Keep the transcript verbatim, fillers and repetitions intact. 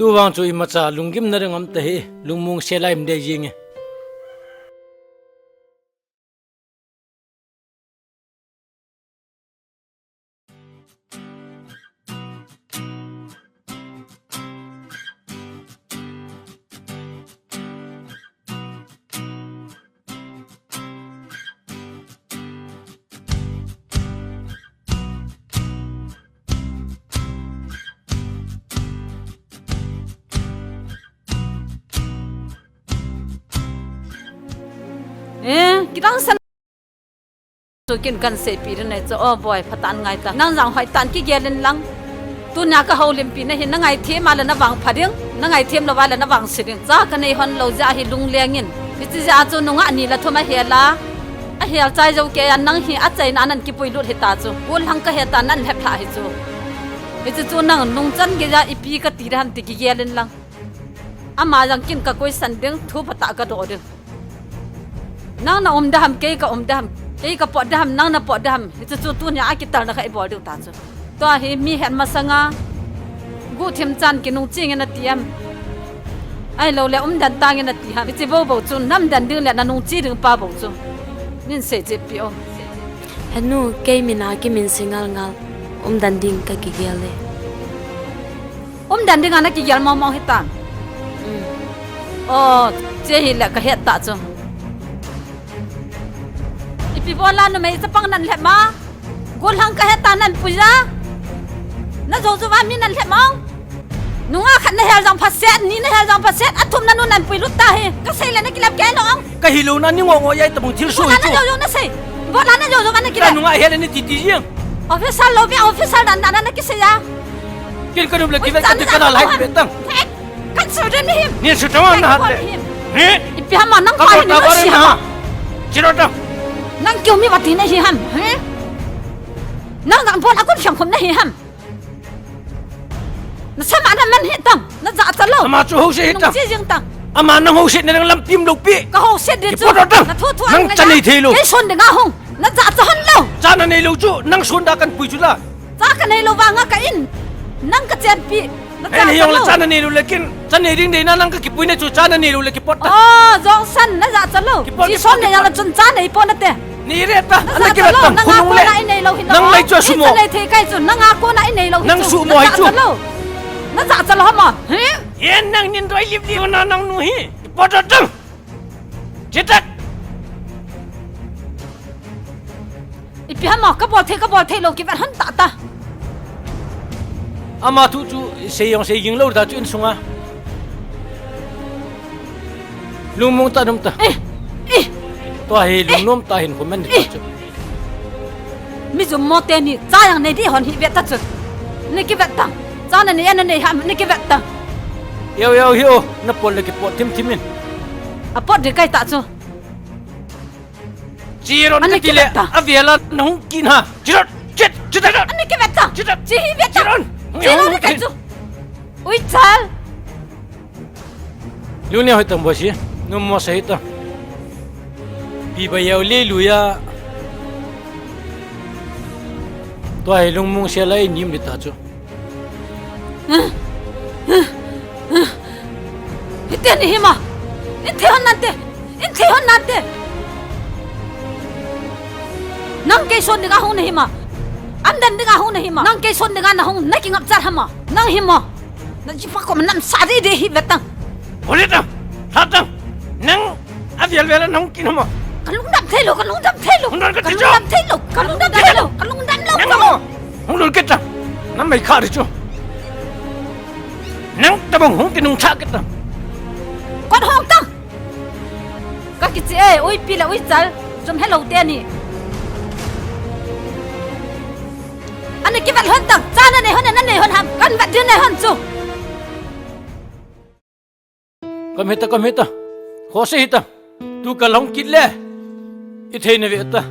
Tu vang chu imacha lunggimna ding um tahih, lungmong sel a um ding ahi. Eh, kidang san. Chu kin kan seipi ding ahi chu, o boi, phatah in ngai tan. Nang jong hoitah in kigel in lang. Tunia ka houlimpi na hi, na ngaithem a le na vangpha ding, na ngaithem lou a le na vangse ding. Cha ka nei hon lou jeh a hi lungleng in. Hiche jeh a chu nungah ni le thum ahel a, ahel chai jou kei a nang hi achaina a nan kipuilut hita chu. Gollhang ka heta nan lhep lhah hi chu. Hiche chu nang nungchan geiya ipi kati ding ham ti kigel in lang. Ama jong kin ka koisan ding, thu phatah ka doh ding. Nang na um ding ham, kei ka um ding ham, kei ka pot ding ham, nang na pot ding ham. Hiche chu tunia a kitalna kha ibol diu ta chu. Tua hi mi het masanga guhthim chan kinung ching in ati ham, ahilou le umden tang in ati ham. Hiche bou bou chu na umden ding le na nung chi ding pa bou chu. Nin sei chetpi o. Henu, kei min a kimin se ngal ngal, umden ding ka kigel e. Umden ding a na kigel mong mong hitam. Um. O, che hi le ka het ta chu. Ipi bol a numei chapang nan lhep ma? Gollhang ka heta nan pui a. Na jou jou a mi nan lhep mong. Nungah khat na hel jong phaset, ni na hel jong phaset, athumna nu nan puilut ta hi. Ka sei le na kilem kei lou. Ka hilou na ni ngo ngo jeh a tabang thil soh hi chu. Bol a na jou jou na sei. Bol a na jou jou a na kile. Ka nungah hel ni ti ti jeng. Official lou ve, official dan dan a na kisei a. Kin ka num le kivet ka ti ka na lai kivet tang. Hei, kan su den ni him. Ni su tama na hat le. He? Ipi ham a nang ka pa ni na si ha. Chiro ta. Nang keu mi vati na hi ham. He? Nang nang bol a kun fiang khum na hi ham. Na sama na man hi tang, na jachat lou. Ama chu houset hi tang. Nung chi jing tang. Ama nang houset na ding lampi um lou pi. Ka houset ding chu. Kipot tang. Na thu thu nang cha nei thei lou. Kei son ding a hung. Na jachat hon lou. Cha na nei lou chu, nang son da kan pui chu la. Cha ka nei lou vang a ka in. Nang ka chenpi. Na jachat lou. Ei, ni jong le cha na nei lou le kin. Cha nei ding dei na nang ka kipui na chu cha na nei lou le kipot ta. Oh, jong san na jachat lou. Kipot, kipot, kipot. Ji son nei jong le chun cha nei po na te. Nei re ta, na jachat lou, nang a kona i nei lou hi lou. Nang lei chu sumo. Cha nei thei kai chu, nang a kona i nei lou hi chu. Nang sumo hi chu. Na jachat lou. Na jachat lou hama. He? Yen nang nin roi lip lip na nang nu hi. Kipot ta tang. Chitak. Ipi hama, ka bol thei, ka bol thei lou, kivet hon ta ta. Ama thu chu sei jong sei ging lou ta chu insunga. Lungmong ta nom ta. Eh, eh. Tua hi lungnom ta hin comment ta chu. Mi jum mo teni, cha jong nei di hon hi vet ta chu. Nei kivet tang. Cha na nei, na nei ham, nei kivet tang. Yau, yau hi o, na pot le kipot thim thim in. A pot di kai ta chu. Chiron, ani kati le, kivet ta. Avel a na hung kin ha. Chiron, chit, chit, chit. Ani kivet ta. Chit, chit. Chi hi vet ta. Chiron. Chiron ni kai chu. Ui chal. Lu ne hoi tang bo si. Nu mo sa hi ta. Pi ba yau le lu ya. Tua hi lungmong sel a i nim di ta chu. Hiti ni hima. In thei hon nante. In thei hon nante. Nang kei son dinga hung na hima. Am dan dinga hung na hima. Nang kei son dinga na hung na kingap chat hama. Nang hima. Na jipa ko nam sa di de hi vetang. Holi tang. Tha tang. Nang Avel vel a nahung kin hama. Ka lungdam thei lou, ka lungdam thei lou. Hung don ka ti chu. Ka lungdam thei lou, ka lungdam thei lou, ka lungdam lou. Nang mo, hung don kit tang. Nang mai kha ri chu. Nang tabang hung ti nung cha kit tang. Kon hong tang. Ka kichi e, ui pi le ui chal. Jum hello te ni. Ani kivet hon tang, cha na nei hon, na nei hon ham. Kan vet din nei hon chu. Kam hita, kam hita. Khohse hita. Tu ka long kit le. I thei na ve ta.